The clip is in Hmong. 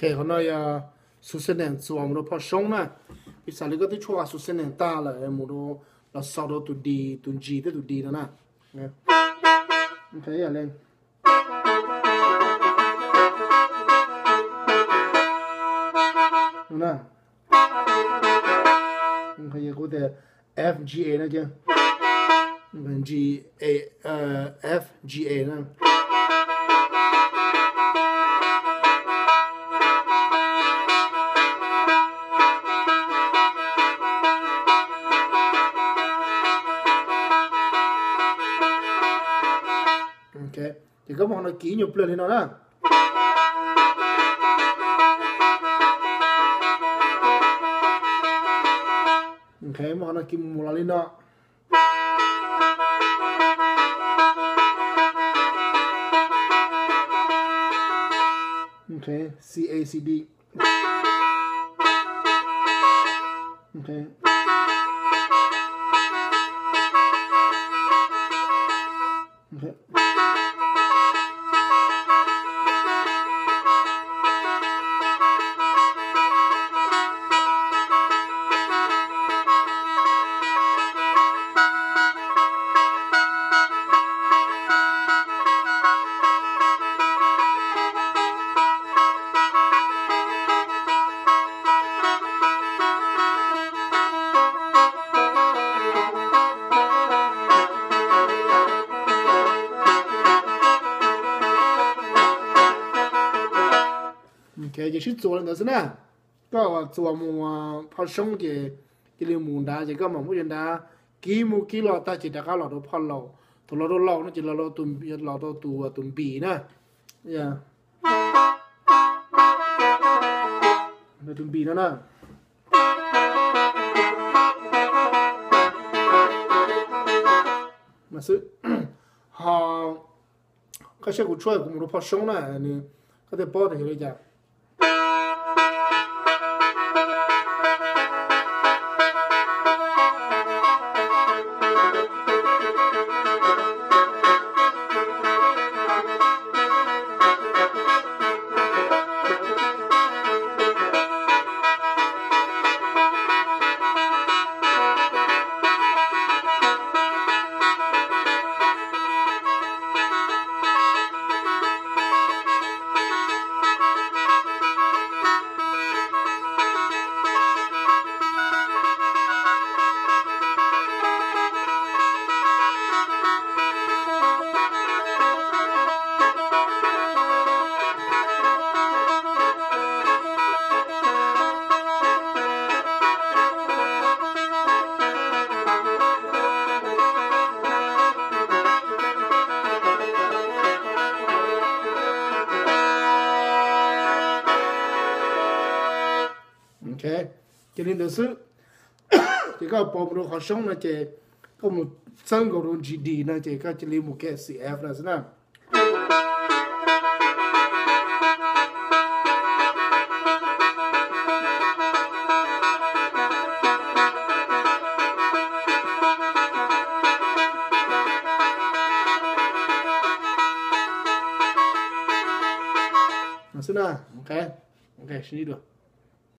Qhov no yog suscending txuas mus rau phoj soob na. Piv xam li koj twb tshuab suscending tag lawm mus rau, los xaus rau tus D, tus G thiab tus D no na. Yog li kuv tias F G A na, G, F G A na. Ces koj muab qhov no kiv ib nyuag pliag li no na. Muab qhov no kiv mus los li no. C, A, C, D. Ces sib txuas li ntawd xwb na. Koj txuas mus phoj soob ces cia li mus nrad, ces koj mam muab cov nrad kiv mus kiv los tag ces rov qab los rau phoj laus. Thaum los rau laus no ces los rau tus npis na. Tus npis no na. Ho koj saib kuv tshuab kuv mus rau phoj soob na, nws, koj thiaj paub tias yog li cas. Ces li ntawd xwb. Ces koj pos mus rau qhov soob no ces koj mus txawb nkaus rau G D no ces koj cia li mus ke C F no xwb na. Xwb na, ok, ok, sib ntsib dua.